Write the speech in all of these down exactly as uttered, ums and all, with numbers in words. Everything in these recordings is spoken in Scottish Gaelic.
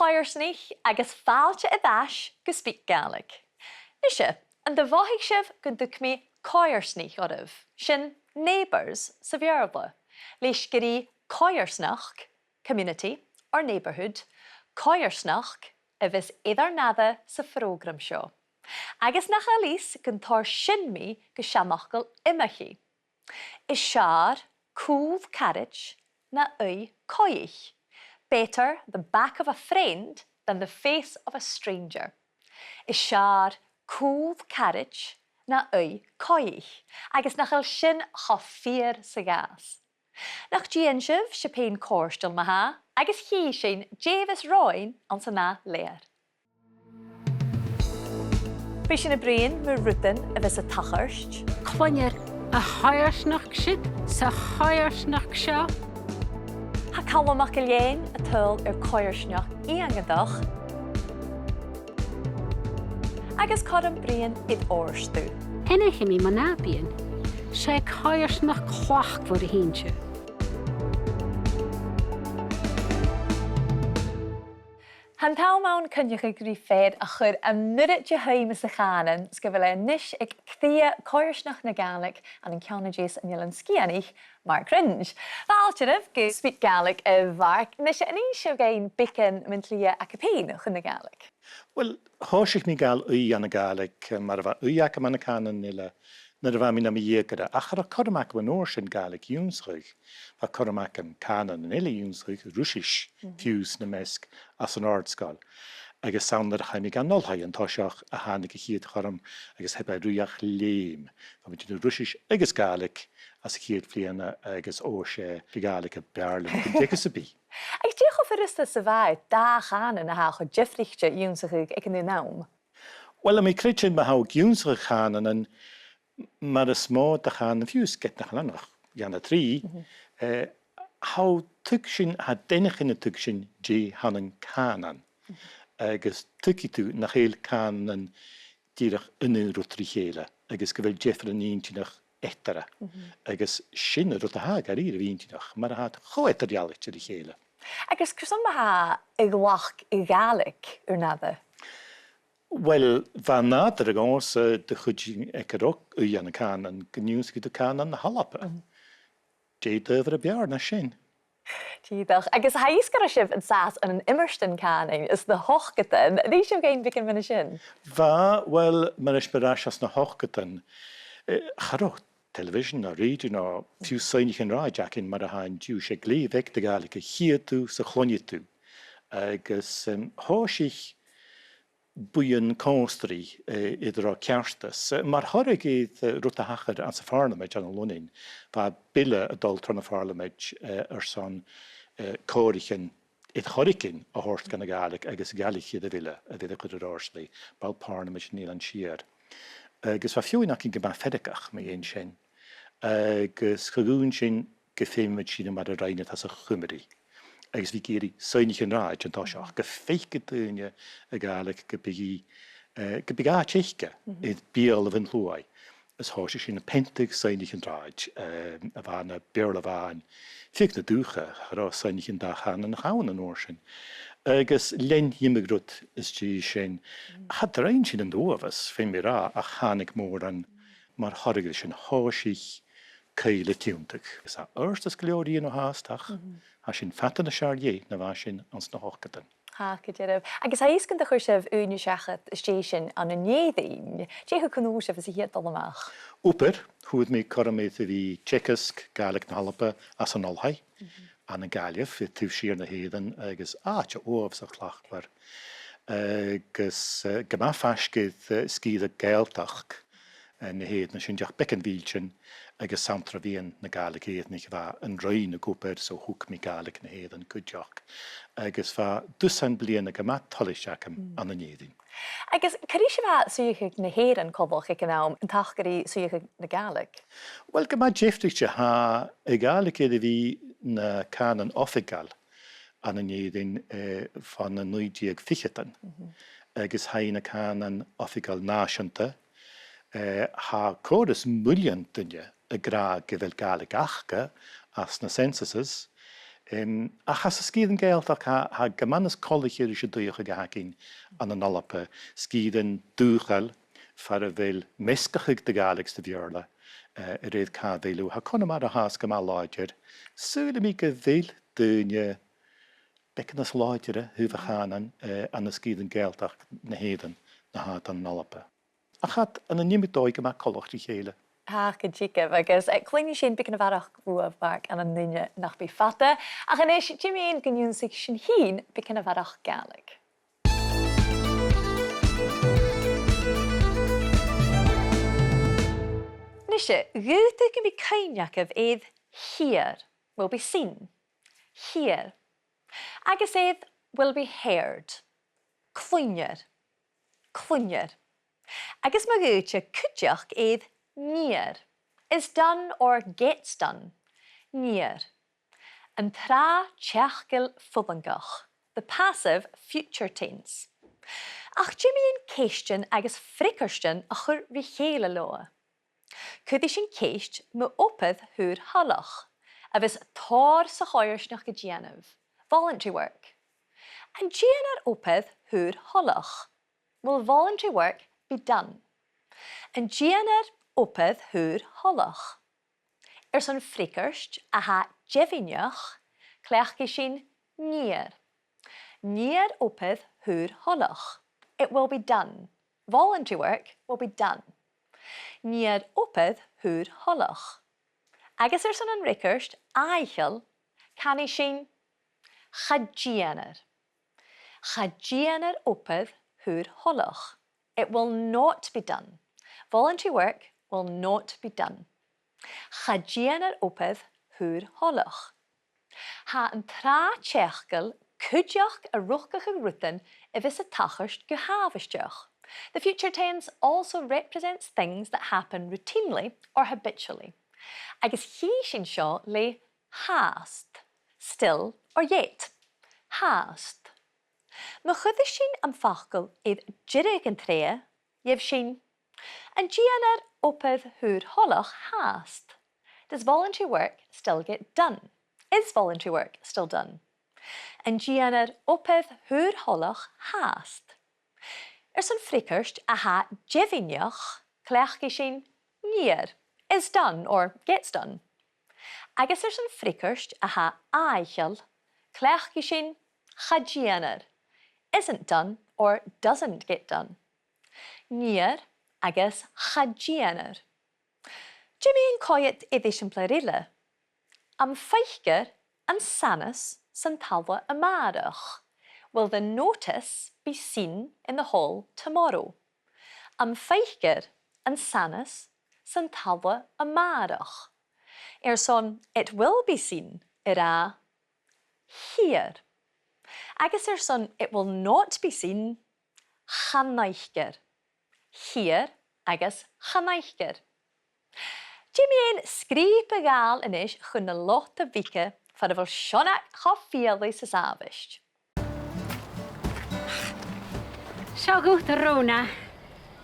coimhearsnaich agus fàilte air ais gu SpeakGaelic. Nise, an do mhothaich sibh gun tug mi coimhearsnaich oirbh, sin neighbours sa Bheurla, leis gur e coimhearsnachd, community or neighbourhood, coimhearsnachd, a bhios air ar n-aire sa phrògram seo. Agus nach eil fhios gun toir sin mi gu seanfhacal iomchaidh. Is fheàrr cùl caraid na ugh cogaidh. Better the back of a friend than the face of a stranger. Is fheàrr cùl caraid na ugh cogaidh, agus nach eil sin cho fìor 's a ghabhas. Nach dèan sibh sibh fhèin cofhurtail ma-thà, agus chì sinn dè bhios romhainn anns an ath leth-uair. Bidh sinn a' bruidhinn mu rudan a bhios a' tachairt. Cluinnear a' choimhearsnachd siud sa choimhearsnachd seo. Tha Calum MacIlleathain a' tadhal air coimhearsnachd iongantach. Agus cothrom bruidhinn air òrdugh. Cheannaich mi mo nàbaidhean. 'S e coimhearsnachd chlachmhor a th' innte. Tha an t-àm ann coinneachadh ri fear a chuir an uiread de thaighean sa chànan 's gu bheil e a-nis aig cridhe coimhearsnachd na Gàidhlig ann an ceann a deas an Eilein Sgitheanaich, Mark Rindge. Fàilte oirbh gu SpeakGaelic, a Mhark. Nise, an innis thu dhuinn beagan mun t-slighe agad fhèin chun na Gàidhlig? Uill, thòisich mi a' gabhail ùidh ann an Gàidhlig, eh, mar a bha ùidh agam ann an cànan eile, nuair a bha mi nam dheugaire, ach cha robh cothrom agam an uair sin Gàidhlig ionnsachadh. Bha cothrom agam cànanan eile ionnsachadh, Ruisis, fiù 's nam measg, anns an àrd-sgoil. Agus 's ann nuair a chaidh mi dhan oilthigh an toiseach a thàinig a' chiad chothrom, agus theab e ruith ach leum. Bha mi a' dèanamh Ruisis agus Gàidhlig anns a' chiad bhliadhna, agus o, 's e Gàidhlig a b' fheàrr leam gun teagamh sam bith. Agus dè cho furasta 's a bha e dà chànan a tha cho diofraichte ionnsachadh aig an aon àm? Uill, tha mi a' creidsinn ma tha thu ag ionnsachadh cànanan, mar as motha de chànanan, fiù 's ged nach eil ann ach dhà no trì, eh, tha thu a' tuigsinn, tha duine againn a' tuigsinn dè th' ann an cànan. Agus tuigidh tu nach eil cànanan dìreach aon rud ri chèile, agus gu bheil diofar inntinneach eatarra. Agus sin an rud a tha gu h-àraidh inntinneach, mar a tha iad cho eadar-dhealaichte ri chèile. Agus carson ma-thà a ghlac a' Ghàidhlig ur n-aire? Uill, bha nàdar agamsa de chuid aig an robh ùidh ann an cànan, gun ionnsaich thu cànan na h-Alba. Dè an t-adhbhar a b' fheàrr na sin? Dìreach. Agus tha fhios gu robh sibh an sàs ann an iomairtean cànain anns na h-ochdadan. An innis sibh dhuinn beagan mu dheidhinn sin? Bha, uill, mar a tha mi ag ràdh, anns na h-ochdadan, eh, cha robh television no radio no fiù 's soidhnichean-rathaid againn mar a th' ann an-diugh. 'S e glè bheag de Ghàidhlig a chitheadh tu 's a chluinneadh tu. Agus, em, thòisich buidheann còmhstri, eh, eadar-dhealaichte. Eh, mar thoradh air, eh, rud a thachair anns a' Phàrlamaid ann an Lunnainn, bha bille a' dol tron a' Phàrlamaid, eh, airson, eh, còraichean air choreigin a thoirt dhan a' Ghàidhlig agus Gàidhlig air a bhille a bhith air a chur air adhart le ball Pàrlamaid an Eilein Siar. Agus bha feadhainn againn gu math feargach mu dheidhinn sin. Agus cha dhùin sin gum feumadh sinn a bhith mar a rinn iad anns a' Chuimrigh. Agus bha iad ag iarraidh soidhnichean-rathaid an toiseach, gum faiceadh daoine a' Ghàidhlig, gum biodh i, eh, gum biodh àite aice air beulaibh an t-sluaigh. Is thòisich sinn a' peantadh soidhnichean-rathaid, eh, a bha na Beurla a bh' ann, fiodh na dùthcha, cha robh soidhnichean dà-chànanach ann an uair sin. Agus lean iomadh rud às dèidh sin, cha do rinn sin an t-uabhas, feumaidh mi ràdh, ach thàinig mòran mar thoradh air sin. Thòisich cuibhle tionndadh. Is tha adhartas gu leòr a dhìon a-staigh, ach tha sin fada nas fheàrr dheth na bha sinn anns na h-ochdadan. Tha, gu dearbh. Agus tha fhios gun do chuir sibh ùine seachad às dèidh sin ann an Èirinn. Dè cho cudromach 's a bha sibh air a dhol a-mach? Obair, fhuair mi cothrom air a bhith a' teagasg Gàidhlig na h-Alba anns an oilthigh, ann an Gaillimh, air taobh siar na h-Èireann, agus àite uabhasach tlachdmhor. Agus, eh, gu math faisg air, eh, sgìre Gàidhealtachd, eh, na h-Èireann, sin dìreach beagan mhìltean, agus 's ann tro mheadhan na Gàidhlig Èireannaich a bha an roinn ag obair, so thog mi Gàidhlig na h-Èireann cuideachd. Agus bha dusan bliadhna gu math toilichte agam ann an Èirinn. Agus cò ris a bha suidheachadh na h-Èireann coltach aig an àm an taca ri suidheachadh na Gàidhlig? Uill, gu math diofraichte, tha a' Ghàidhlig air a bhith na cànan oifigeil ann an Èirinn, eh, bho na naoi deug ficheadan. Agus tha i na cànan oifigeil nàiseanta. Eh, tha còrr is millean duine ag ràdh gu bheil Gàidhlig aca anns na censuses. Em, ach anns an sgìrean Gàidhealach, tha, tha gu math nas coltaiche ris an t-suidheachadh a th' againn ann an Alba, sgìrean dùthchail, far a bheil measgachadh de Ghàidhlig 's de Bheurla, eh, a rèir càit a bheil thu. Tha Conamara fhathast gu math làidir. Saoilidh mi gu bheil daoine beagan nas làidire thaobh a' chànain, eh, ann an sgìrean Gàidhealach na h-Èireann na tha iad ann an Alba. Ach tha iad ann an iomadh dòigh gu math coltach ri chèile. Tha, gu dearbh, agus, eh, cluinnidh sinn beagan a bharrachd bhuaibh, Mark, ann an duine nach bi fada. Ach a-nis, dè mu dheidhinn gun ionnsaicheadh sinn fhìn beagan a bharrachd Gàidhlig? Nise, dh'fhaodadh gum bi cuimhne agaibh air hear, will be seen. Hear. Agus air will be heard. Cluinnear. Cluinnear. Agus ma dh'fhaodte cuideachd air nithear. Is done or gets done. Nithear. An tràth-teachdail fhulangach. The passive future tense. Ach dè mu dheidhinn ceistean agus freagairtean a chur ri chèile leotha? Cuiridh sinn ceist mu obair shaor-thoileach, a bhios tòrr sa choimhearsnachd a' dèanamh. Voluntary work. An dèanar obair shaor-thoileach? Will voluntary work be done? An dèanar obair shaor-thoileach? Airson freagairt a tha deimhinneach, cleachdaidh sinn nithear. Nithear obair shaor-thoileach. It will be done. Voluntary work will be done. Nithear obair shaor-thoileach. Agus airson an fhreagairt fhaiceall, canaidh sinn cha dèanar. Cha dèanar obair shaor-thoileach. It will not be done. Voluntary work will not be done. Cha dèanar obair shaor-thoileach. Tha an tràth-teachdail cuideachd a' riochdachadh rudan a bhios a' tachairt gu h-àbhaisteach. The future tense also represents things that happen routinely or habitually. Agus chì sinn seo le fhathast, still or yet. Fhathast. Ma chuireas sinn am facal air deireadh an treidhe, gheibh sinn: An dèanar obair shaor-thoileach fhathast? Does voluntary work still get done? Is voluntary work still done? An dèanar obair shaor-thoileach fhathast? Airson freagairt a tha deimhinneach, cleachdaidh sinn nithear, is done or gets done. Agus airson freagairt a tha fhaiceall, cleachdaidh sinn cha dèanar, isn't done or doesn't get done. Nithear agus cha dèanar. Dè mu dheidhinn coimhead air eisimpleir eile? Am faicear an sanas san talla a-màireach? Will the notice be seen in the hall tomorrow? Am faicear an sanas san talla a-màireach? Airson it will be seen, ag ràdh, chithear. Agus airson it will not be seen, chan fhaicear. Chithear agus chan fhaicear. Dè mu dheidhinn sgrìob a ghabhail a-nis chun na lota bheaga far a bheil Seonag cho fialaidh 's as àbhaist? Seo dhut, a Rona.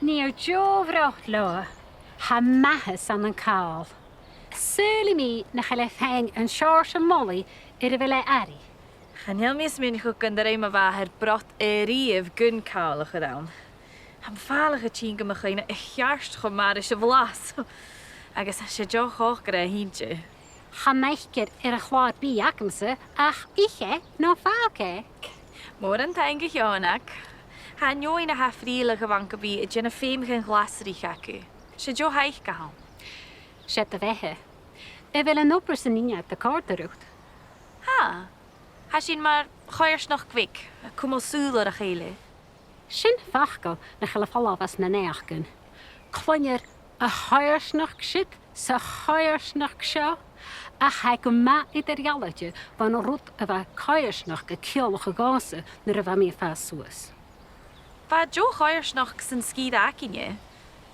Nì thu deagh bhrot leotha. Tha maitheas ann an càl. Saoilidh mi nach eil e a' faighinn an seòrsa molaidh air a bheil e airidh. Chan eil mi a' smaoineachadh gun do rinn mo mhàthair brot a-riamh gun càl a chur ann. Tha am fàileadh a' tighinn gu mo chuimhne a cheart cho math ris a' bhlas. Agus 's e deagh chòcaire a th' innte. Chan fhaicear air a' chlàr-bìdh agamsa ach ithe no fàg e. Mòran taing, a Sheonag. Tha an fheadhainn a tha a' frithealadh a' bhanca-bìdh a' dèanamh feum dhen ghlasraich aca. 'S e deagh thaic a th' ann. 'S e do bheatha. A bheil an obair san fhine aca a' còrdadh riut? Tha. Tha sinn mar choimhearsnachd bheag, a' cumail sùil air a chèile. Sin facal nach eil a' falbh às na naidheachdan. Cluinnear a' choimhearsnachd siud 's a' choimhearsnachd seo, ach tha e gu math eadar-dhealaichte bhon rud a bha coimhearsnachd a' ciallachadh dhòmhsa nuair a bha mi a' fàs suas. Bha deagh choimhearsnachd san sgìre againne.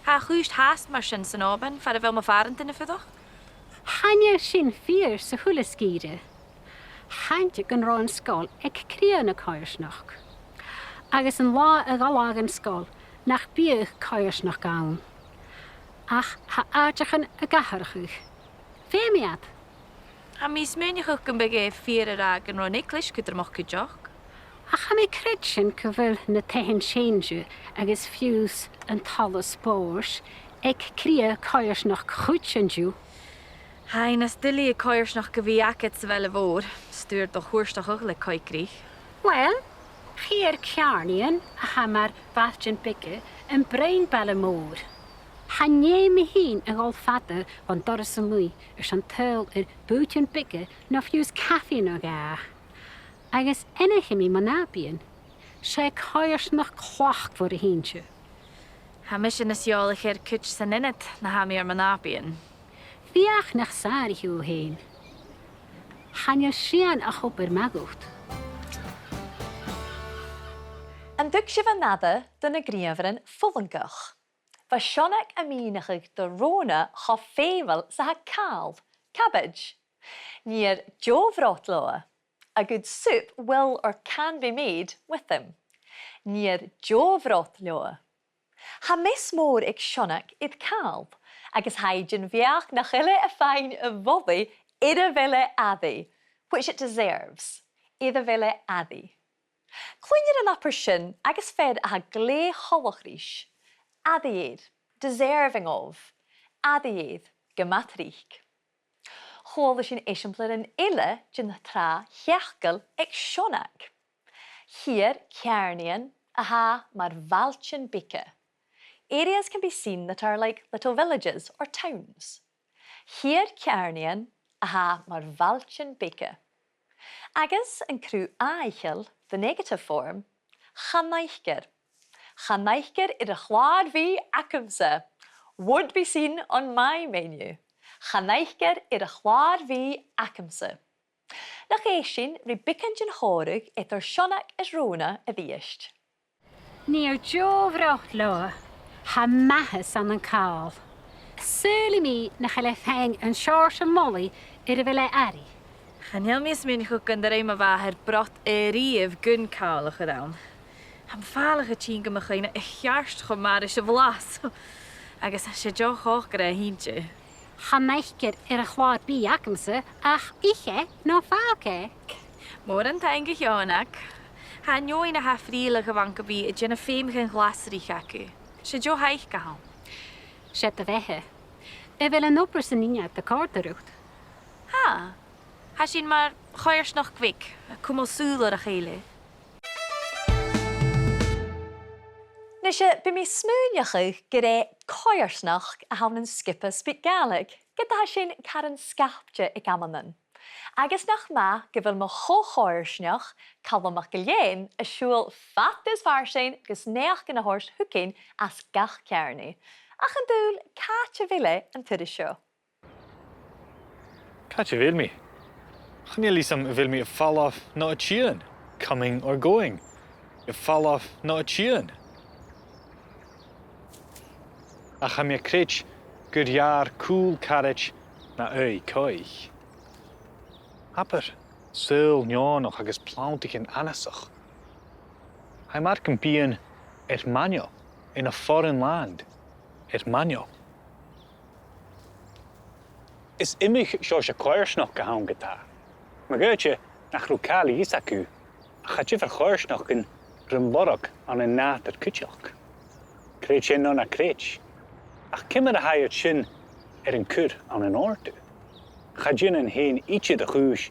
Tha a' chùis fhathast mar sin san Òban, far a bheil mo phàrantan a' fuireach. Chan e sin fìor sa h-uile sgìre. Chan eil gun robh an sgoil aig cridhe na coimhearsnachd. Agus an latha a dh'fhalbh an sgoil, nach biodh coimhearsnachd ann. Ach tha àiteachan ag atharrachadh. Feumaidh iad. Tha mi a' smaoineachadh gum biodh e fìor ag ràdh gun robh an eaglais cudromach cuideachd. Ach tha mi a' creidsinn gu bheil na taighean-seinnse agus fiù 's an talla spòrs aig cridhe coimhearsnachd cuid an-diugh. Tha e nas duilghe coimhearsnachd a bhith agad sa bhaile mhòr, 's tu air do chuairteachadh le coigridh. Uill, chì thu air ceàrnaidhean a tha mar bhailtean beaga am broinn baile mòr. Chan fheum mi fhìn a dhol fada bhon doras a-muigh airson tadhal air bùithtean beaga no fiù 's cafaidh no dhà. Agus aithnichidh mi mo nàbaidhean. 'S e coimhearsnachd chlachmhor a th' innte. Tha mise nas eòlaiche air cuid san ionad na tha mi air mo nàbaidhean. Feuch nach sàraich thu thu fhèin. Chan eil sìon ach obair math dhut. An tug sibh an aire do na gnìomhairean fulangach? Bha Seonag a' mìneachadh do Rona cho feumail 's a tha càl, cabbage. Nì iad deagh bhrot leotha. A good soup will or can be made with them. Nì iad deagh bhrot leotha. Tha meas mòr aig Seonag air càl, agus tha i den bheachd nach eil e a' faighinn a mholaidh air a bheil e airidh, which it deserves, air a bheil e airidh. Cluinnidh sinn an abairt sin agus fear a tha glè choltach ris, airidh air, deserving of, airidh air, gu math tric. Chuala sinn eisimpleirean eile den tràth-sheachdaineach aig Seonag. Chì iad ceàrnaidhean a tha mar bhailtean beaga. Areas can be seen that are like little villages or towns. Chì iad ceàrnaidhean a tha mar bhailtean beaga. Agus an cruth-fhaiceall, the negative form, chan fhaicear. Chan fhaicear air a' chlàr-bhìdh agamsa. Won't be seen on my menu. Chan fhaicear air a' chlàr-bhìdh agamsa. Nach èist sinn ri beagan den chòmhradh eadar Seonag is Rona a-rithist. Nì iad deagh bhrot leotha, tha mathas ann an càl. Saoilidh mi nach eil e a' faighinn an seòrsa molaidh air a bheil e airidh. Chan eil mi a' smaoineachadh gun do rinn mo mhàthair brot a-riamh gun càl a chur ann. Tha am fàileadh a' tighinn gu mo chuimhne a cheart cho math ris a' bhlas. Agus 's e deagh chòcaire a th' innte. Chan fhaicear air a' chlàr-bhìdh agamsa ach ithe no fàg e. Mòran taing, a Sheonag. Tha an fheadhainn a tha a' frithealadh a' bhanca-bìdh a' dèanamh feum dhen ghlasraich aca. 'S e deagh thaic a th' ann. 'S e do bheatha. A bheil an obair san ionad a' còrdadh riut? Tha. Tha sinn mar choimhearsnachd bheag, a' cumail sùil air a chèile. Nise, bidh mi a' smaoineachadh gur e coimhearsnachd a th' ann an sgioba SpeakGaelic, ged a tha sinn car sgapte aig amannan. Agus nach math gu bheil mo cho-choimhearsnach, Calum MacIlleathain, a' siubhal fad is farsaing gus naidheachdan a thoirt thugainn às gach ceàrnaidh. Ach an dùil, càit a bheil e an turas seo? Càit a bheil mi? Chan eil fhios agam a bheil mi a' falbh no a' tighinn, coming or going. A' falbh no a' tighinn. Ach tha mi a' creids gur e cùl caraid na aghaidh coidhich. Abair saoghal neònach agus planntaichean annasach. Tha e mar gum bithinn air m' aithne, in a foreign land, air m' aithne. Is iomadh seòrsa coimhearsnachd a th' ann ge-tà. Ma dh'fhaodte nach robh càil a dh'fhios agaibh, ach tha diofar choimhearsnachdan rim lorg ann an nàdar cuideachd. Creid sin no na creid. Ach ciamar a tha iad sin air an cur ann an òrdugh? Cha dèan iad fhèin idir a' chùis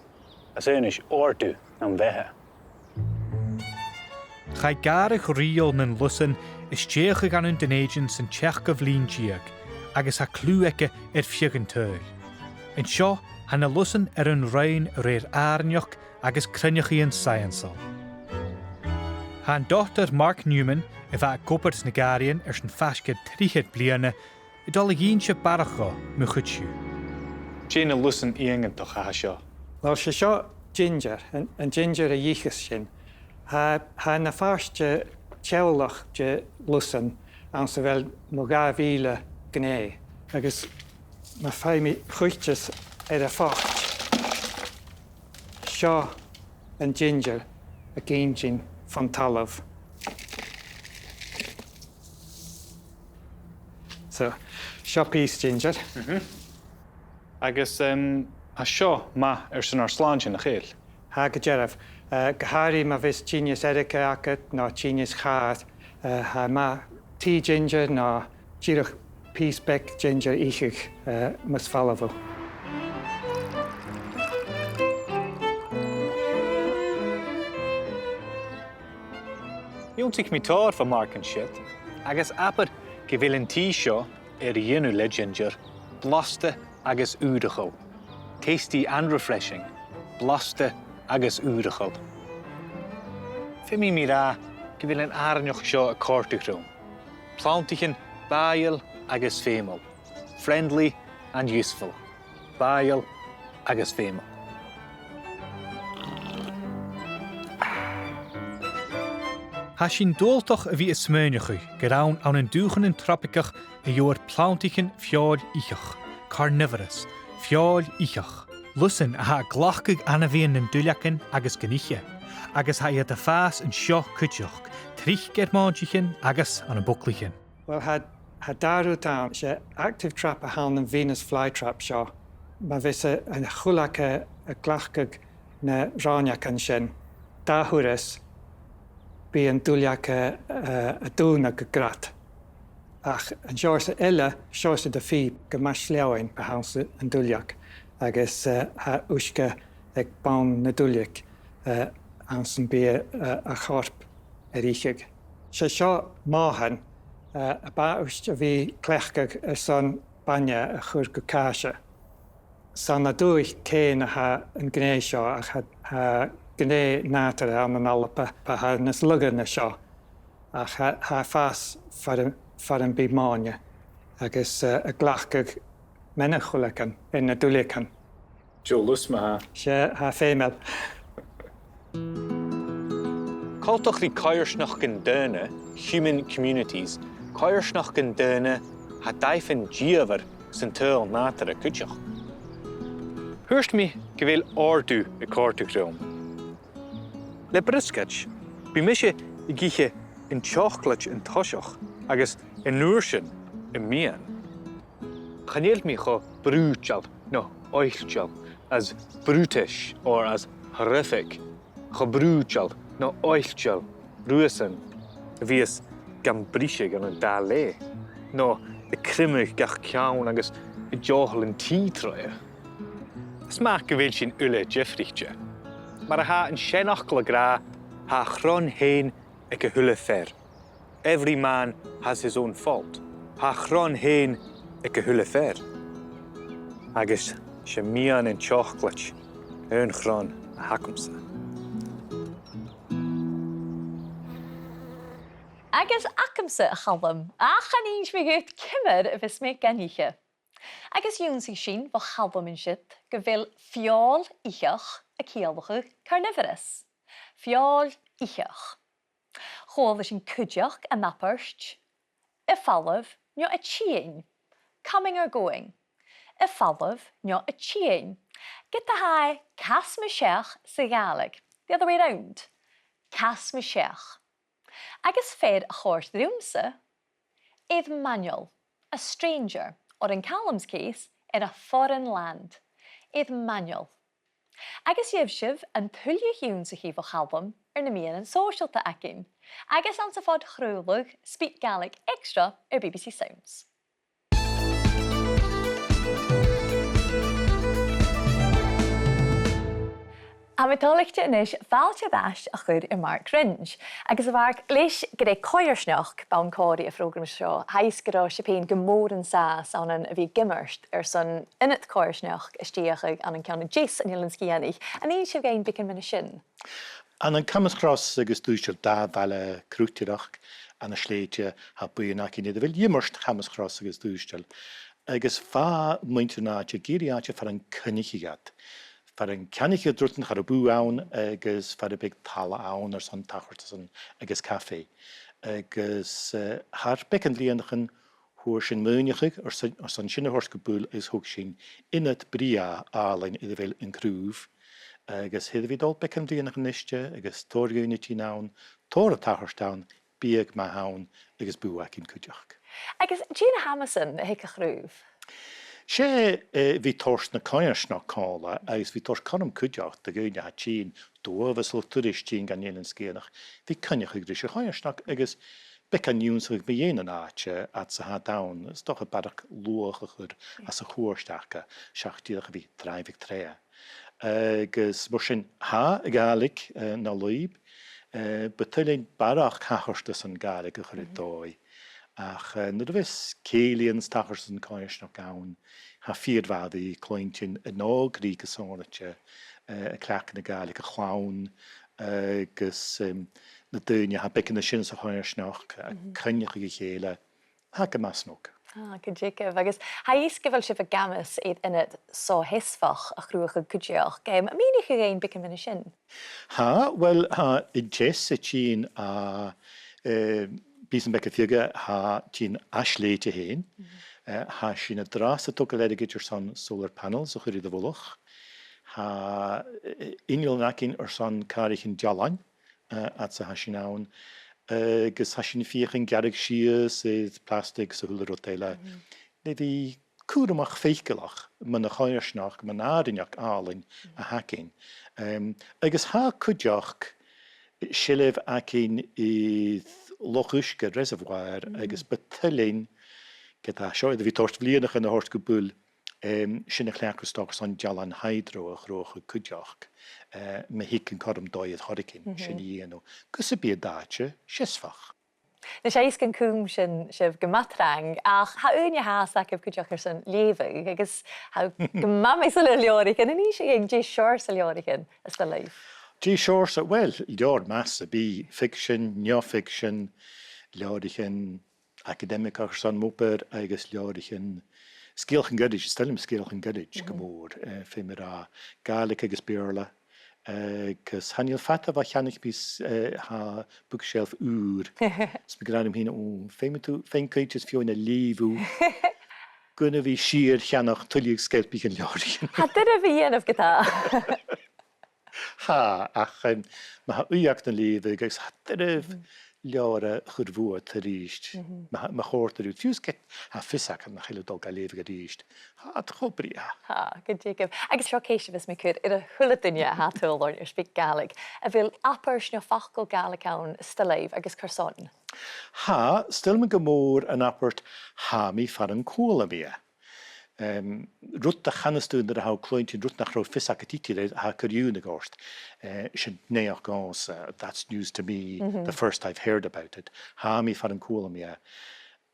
às aonais òrdugh nam bheatha. Chaidh gàrradh rìoghail nan lusan a stèidheachadh ann an Dùn Èideann san t-seachdamh linn deug, agus tha cliù aige air feadh an t-saoghail. An seo, tha na lusan air an roinn a rèir àrainneachd agus cruinneachaidhean saidheansail. Tha an Dotair Mark Newman, a bha ag obair sna gàrraidhean airson faisg air trithead bliadhna, a' dol a dh'innse barrachd dhomh mu chuid dhiubh. Dè na lusan iongantach a tha seo? Uill, 's e seo ginger, an, an ginger a dh'itheas sinn. Tha, tha na pàirtean teaghlaich de lusan anns a bheil mu dhà mhìle gnè. Agus ma faighidh mi cuidhteas air a' phoit, seo an ginger ag innse fon talamh. So, seo pìos ginger. Mhm. Agus, em, Tha seo math airson ar slàinte, nach eil? Tha gu dearbh. Eh, gu h-àraidh ma bhios tinneas-airghe agad no tinneas-chàr, eh, tha e math tì ginger no dìreach pìos beag ginger ithe, eh, mus falbh thu. Dh'ionnsaich mi tòrr bho Mark an siud, agus abair gu bheil an tì seo air a dhèanamh le ginger blasta agus ùrachail. Tasty and refreshing, blasta agus ùrachail. Feumaidh mi ràdh gu bheil an àrainneachd seo a' còrdadh rium. Planntaichean bàidheil agus feumail. Friendly and useful. Bàidheil agus feumail. Tha sinn dualtach a bhith a' smaoineachadh gur ann ann an dùthchannan tropaigeach a gheibhear planntaichean feòil-fhitheach, carnivorous, feòil-fhitheach. Lusan a tha a' glacadh ainmhidhean nan duilleagan agus gun ithe, agus tha iad a' fàs an seo cuideachd, tric air mòintich agus ann am boglaichean. Uill, tha, tha dà rud ann, 's e active trap a th' ann am Venus flytrap seo. Ma bhios a, a h-uile aca a' glacadh na ròineagan sin, dà thuras bidh an duilleag, eh, a' dùnadh gu grad. Ach an seòrsa eile, seòrsa de phìob, gu math sleamhainn a th' anns an duilleag, agus, eh, tha uisge aig bonn na duilleig, eh, anns am bi, eh, a chorp air ithe. 'S e seo mòthan, eh, a b' àbhaist a bhith a' cleachdadh airson bainne a chur gu càise. 'S ann an dùthaich fhèin a tha an gnè seo, ach tha, tha gnè nàdarra ann an Alba a tha nas lugha na seo, ach tha, tha e a' fàs far am, far am bi mòine, agus, eh, a' glacadh meanbh-chuileagan air na duilleagan. Deagh lus ma-thà. 'S e, tha e feumail. Coltach ri coimhearsnachdan daonna, human communities, coimhearsnachdan daonna, tha daimhean dìomhair san t-saoghal nàdarra cuideachd. Thuirt mi gu bheil òrdugh a' còrdadh rium. Le briosgaid, bidh mise ag ithe an t-seòclaid an toiseach agus an uair sin am miann. Chan eil mi cho brùideil no oillteil as brutish or as horrific, cho brùideil no oillteil riuthasan a bhios gam briseadh ann an dà leth, no a' creimeadh gach ceann agus a' deoghal an tì troimhe. 'S math gu bheil sinn uile diofraichte. Mar a tha an seanfhacal ag ràdh, tha a' chron fhèin aig a h-uile fear. Every man has his own fault. Tha a' chron fhèin aig a h-uile fear. Agus 's e miann an t-seòclaid aon chron a th' agamsa. Agus agamsa, a Chaluim, ach chan inns mi dhut ciamar a bhios mi gan ithe. Agus dh'ionnsaich sinn bho Chaluim an siud gu bheil feòil-fhitheach a' ciallachadh carnivorous. Feòil-fhitheach. Chuala sinn cuideachd an abairt, a' falbh no a' tighinn, coming or going. A' falbh no a' tighinn. Ged a tha e cas mu seach sa Ghàidhlig, the other way round. Cas mu seach. Agus fear a chòrd riumsa, air m' aineol, a stranger, or in Calum's case, in a foreign land. Air m' aineol. Agus gheibh sibh an tuilleadh ionnsachaidh bho Chalum air na meadhanan sòisealta againn, agus anns a' phod-chraoladh SpeakGaelic Extra air B B C Sounds. Tha mi toilichte a-nis fàilte air ais a chur air Mark Wringe, agus a Mhark, leis gur e coimhearsnachd bonn còmhraidh a' phrògraim seo, tha fhios gun robh sibh fhèin gu mòr an sàs ann a bhith ag iomairt airson ionad coimhearsnachd a stèidheachadh ann an ceann a deas an Eilein Sgitheanaich. An inns sibh dhuinn beagan mu dheidhinn sin? Ann an Camas Cross agus Dùisteal, dà bhaile croitearach ann an Slèite, tha buidheann againn air a bheil Iomairt Chamas Cross agus Dùisteal. Agus bha muinntir an àite ag iarraidh àite far an coinnicheadh iad. Far an ceannaich iad rudan, cha robh bùth ann, agus far am biodh talla ann airson tachartasan agus caife. Agus, eh, thar beagan bhliadhnaichean, fhuair sinn maoineachadh airson, airson sin a thoirt gu buil, is thog sinn ionad brèagha àlainn air a bheil an Craobh. Agus tha e air a bhith a' dol beagan bhliadhnaichean a-niste, agus tòrr dhaoine a' tighinn ann, tòrr a' tachairt ann, biadh math ann, agus bùth againn cuideachd. Agus dè na h-amasan a thig a' Chraobh? 'S e, eh, bhith toirt na coimhearsnachd còmhla, agus bhith toirt cothrom cuideachd do dhaoine a tha tighinn, d' uabhasach turais tighinn dhan Eilean Sgitheanach, bhith coinneachadh ris a' choimhearsnachd, agus beagan ionnsachadh mu dheidhinn an àite, fhad 's a tha iad ann, 's dòcha barrachd luach a chur às a' chuairt aca, seach dìreach a bhith a' dràibheadh troimhe. Agus mar sin, tha a' Ghàidhlig, eh, na lùib, eh, bu toil leinn barrachd tachartasan Gàidhlig a chur air dòigh. Ach, eh, nuair a bhios cèilidhean is tachartasan coimhearsnachd ann, tha e fìor mhath a bhith a' cluinntinn an òigridh gu sònraichte, eh, a' cleachdadh na Gàidhlig, a' chlann, agus, em, na daoine a tha beagan nas sine sa choimhearsnachd, a' coinneachadh a chèile, tha e gu math snog. Ah, gu dearbh. Agus tha fhios gu bheil sibh ag amas air ionad so sheasmhach a chruthachadh cuideachd. Em, am mìnich thu dhuinn beagan mu dheidhinn sin? Tha, uill, tha an teas a' tighinn à, eh, bìos am beagan fiodha, tha e a' tighinn à Shlèite fhèin. Eh, tha sinn an-dràsta a' togail airgid airson solar panels a chur air a' mhullach. Tha, eh, innealan againn airson càraichean dealain, eh, fhad 's a tha sinn ann. Agus tha sinn a' feuchainn gearradh sìos air plastaig 's a h-uile rud eile. Le bhith cùramach faiceallach mun a' choimhearsnachd, mun àrainneachd àlainn a th' againn. Em, agus tha cuideachd seilbh againn air loch-uisge, reservoir, agus bu toil leinn, ged a tha seo air a bhith toirt bhliadhnaichean a thoirt gu buil, em, sin a chleachdadh 's dòcha airson dealan hydro a chruthachadh cuideachd, eh, ma thig an cothrom dòigh air choreigin sin a dhèanamh, gus am bi an t-àite seasmhach. Nise, tha fhios gun cùm sinn sibh gu math trang, ach tha ùine fhathast agaibh cuideachd airson leughadh, agus tha gu math measail air leabhraichean, an innis thu dhuinn dè seòrsa leabhraichean as toil leibh? Dè seòrsa, uill, leabhar math sam bith, fiction, neo-fiction, leabhraichean acadaimigeach airson m' obair agus leabhraichean, sgeulachdan goirid, is toil leam sgeulachdan goirid gu mòr, eh, feumaidh mi ràdh, Gàidhlig agus Beurla, eh, agus chan eil fada bho cheannaich mi s-, eh, tha bookshelf ùr. Is mi ag ràdh rium fhìn, ò, feumaidh tu, feumaidh cuideigin is Fiona leugh gu na bhith sìor cheannach tuilleadh sgeilpichean leabhraichean. Tha duine a bhith a' dèanamh ge-tà. Tha, ach, em, ma tha ùidh agad ann an leughadh agus tha duine a tha leabhar a chur bhuat a-rithist, ma, ma chòrd e riut, fiù 's ged tha fios agad nach eil thu a' dol ga leughadh a-rithist, tha iad cho brèagha. Tha, gu dearbh. Agus seo ceist a bhios mi a' cur air a h-uile duine a tha a' tighinn oirnn air SpeakGaelic. A bheil abairt no facal Gàidhlig ann as toil leibh agus carson? Tha, 's toil leam gu mòr an abairt, tha mi far an cuala mi e. Em, rud a chanas tu nuair a tha thu a' cluinntinn rud nach robh fios agad idir air, tha e a' cur iongnadh ort, eh, sin naidheachd dhòmhsa, that's news to me, the first I've heard about it. Tha mi far an cuala mi e.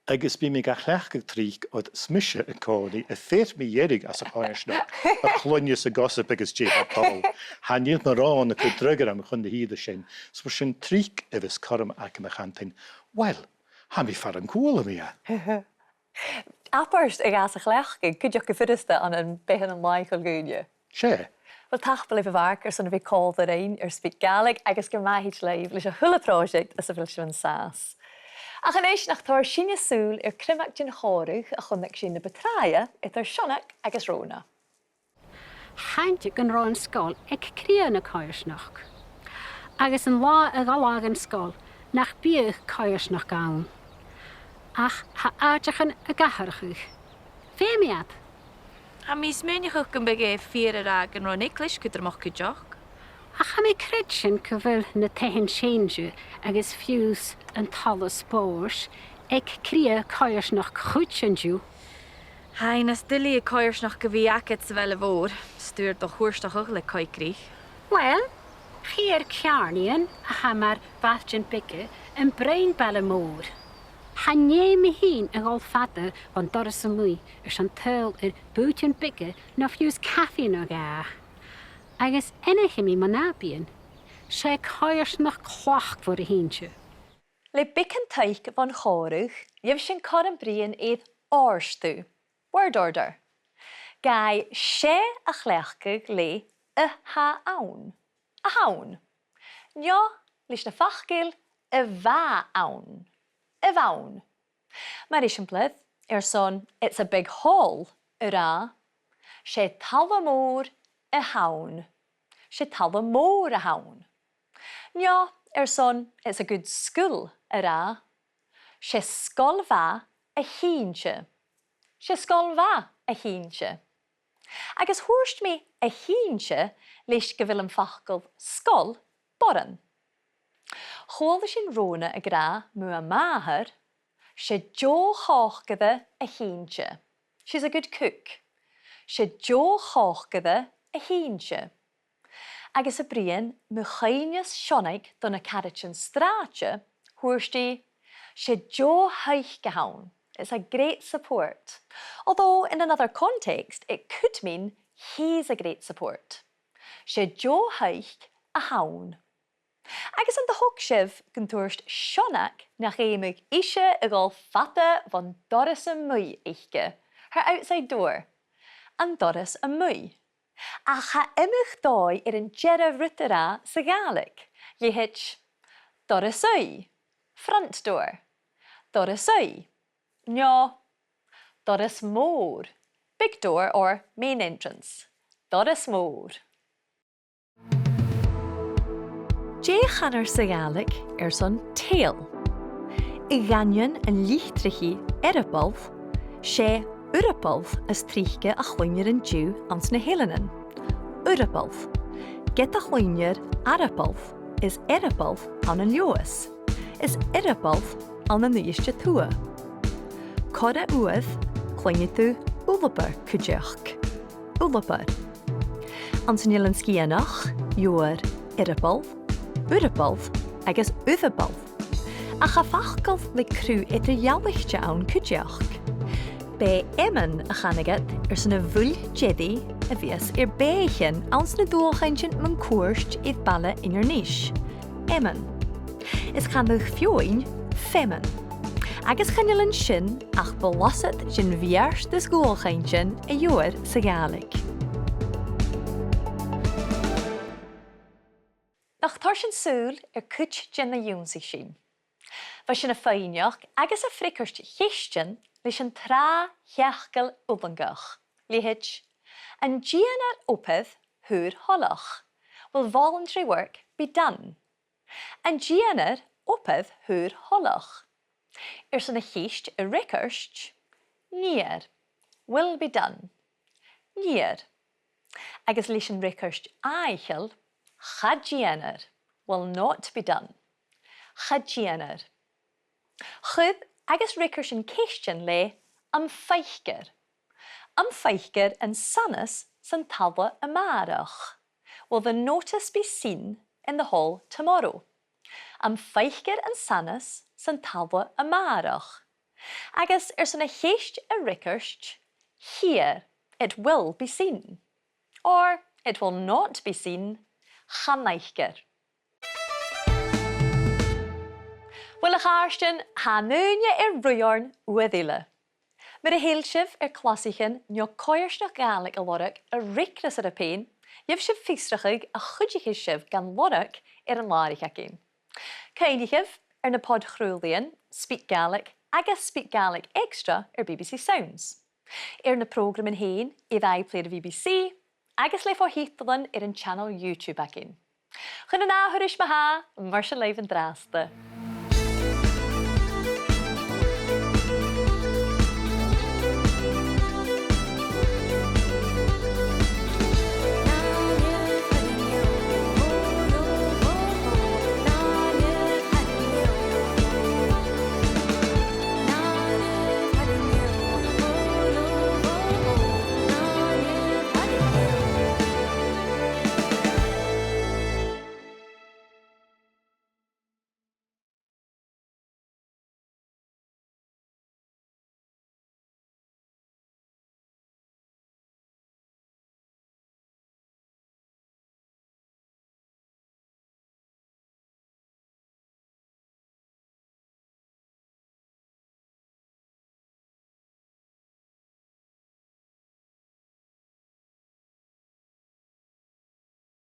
Agus bidh mi ga chleachdadh tric oir 's mise an-còmhnaidh a' feitheamh mu dheireadh às a' choimhearsnachd, a' cluinntinn gossip agus dè tha dol. Chan eil na ròin a' cur dragh orm chun na h-ìre sin. Is mar sin tric a bhios cothrom agam a chantainn, uill, tha mi far an cuala mi e. Abairt a ghabhas a chleachdadh, cuideachd gu furasta ann am beatha an làitheil dhaoine. 'S e. Uill, tapadh leibh a Mharc airson a bhith còmhla rinn air SpeakGaelic agus gur math thèid leibh leis a h-uile pròiseact às a bheil sibh an sàs. Ach a-nis nach toir sinne sùil air criomag den chòmhradh a chunnaic sinn na bu tràithe eadar Seonag agus Rona. Chaidh gun robh an sgoil aig cridhe na coimhearsnachd, agus an latha a dh'fhalbh dhan sgoil nach biodh coimhearsnachd ann. Ach tha àiteachan ag atharrachadh. Feumaidh iad. Tha mi a' smaoineachadh gum biodh e fìor a ràdh gun robh an eaglais cudromach cuideachd. Ach tha mi a' creidsinn gu bheil na taighean-seinnse agus fiù 's an talla spòrs aig cridhe coimhearsnachd cuid an-diugh. Tha e nas duilghe coimhearsnachd a bhith agad sa bhaile mhòr, 's tu air do chuairteachadh le coigridh. Uill, chì thu air ceàrnaidhean a tha mar bhailtean beaga am broinn baile mòr. Chan fheum mi fhìn a dhol fada bhon doras a-muigh airson tadhal air bùithtean beaga no fiù 's cafaidh no dhà. Agus aithnichidh mi mo nàbaidhean. 'S e coimhearsnachd chlachmhor a th' innte. Le beagan taic bhon chòmhradh, gheibh sinn cothrom bruidhinn air òrdugh, word order. Gabhaidh 's e a chleachdadh le a tha ann. A th' ann. No leis na faclan a bha ann. A bh' ann. Mar eisimpleir, airson it's a big hall a ràdh, 's e talla mòr a th' ann. 'S e talla mòr a th' ann. No airson it's a good school a ràdh, 's e sgoil mhath a th' innte. 'S e sgoil mhath a h-Innse. Agus thuirt mi a h-Innse leis gu bheil am facal sgoil boireann. Chuala sinn Rona ag ràdh mu a màthair, 's e deagh chòcaire a th' innte. She's a good cook. 'S e deagh chòcaire a th' innte. Agus a' bruidhinn mu choibhneas Seonaidh do na caraidean sràide, thuirt i, 's e deagh thaic a th' ann. It's a great support. Although in another context it could mean he's a great support. 'S e deagh thaic a th' ann. Agus an do thuig sibh gun tuirt Seonag nach fheumadh ise a dhol fada bhon doras a-muigh aice, her outside door? An doras a-muigh. Ach tha iomadh dòigh air an dearbh rud a ràdh sa Ghàidhlig. Leithid, doras-aoigh, front door. Doras-aoigh. No, doras mòr, big door or main entrance. Doras mòr. Dè chanar sa Ghàidhlig airson tail? A dh'aindeoin an litreachadh eireaball, 's e earball as trice a chluinnear an-diugh anns na h-eileanan. Earball. Ged a chluinnear earball, is earball ann an Leòdhas, is earball ann an Uibhist a Tuath. Corra uair, cluinnidh tu ulabair cuideachd. Ulabair. Anns an Eilean Sgitheanach, gheibhear earball, earball agus earball. Ach tha facal le cruth eadar-dhealaichte ann cuideachd. B e eamann a chanadh iad airson a' bhuill-deiridh a bhios air beathaichean anns na dualchainntean mun cuairt air baile Inbhir Nis. Eamann. Is chanadh feadhainn feamainn. Agus chan eil an sin ach blasad den bheartas dhualchainntean a gheibhear sa Ghàidhlig. Nach toir sinn sùil air cuid de na dh'ionnsaich sinn? Bha sinn a' faighneachd agus a' freagairt cheistean leis an tràth-theachdail fhulangach. Leithid, an dèanar obair shaor-thoileach? Will voluntary work be done? An dèanar obair shaor-thoileach? Airson a' cheist a fhreagairt, nithear, will be done. Nithear. Agus leis an fhreagairt fhaiceall, cha dèanar, will not be done. Cha dèanar. Chuir agus fhreagair sinn ceistean le, am faicear? Am faicear an sanas san talla a-màireach? Will the notice be seen in the hall tomorrow? Am faicear an sanas san talla a-màireach? Agus airson a' cheist a fhreagairt, chithear, it will be seen. Or it will not be seen, chan fhaicear. Uill, a chàirdean, tha an ùine air ruith oirnn uair eile. Mura h-eil sibh air clasaichean no coimhearsnachd Ghàidhlig a lorg a fhreagras oirbh fhèin, gheibh sibh fiosrachadh a chuidicheas sibh gan lorg air an làraich againn. Cuimhnichibh air na pod-chraolaidhean, SpeakGaelic agus SpeakGaelic Extra air B B C Sounds, air na prògraman fhèin air iPlayer B B C, agus le fo-thiotalan air an channel YouTube againn. Chun an ath thuras ma-thà, mar sin leibh an-dràsta.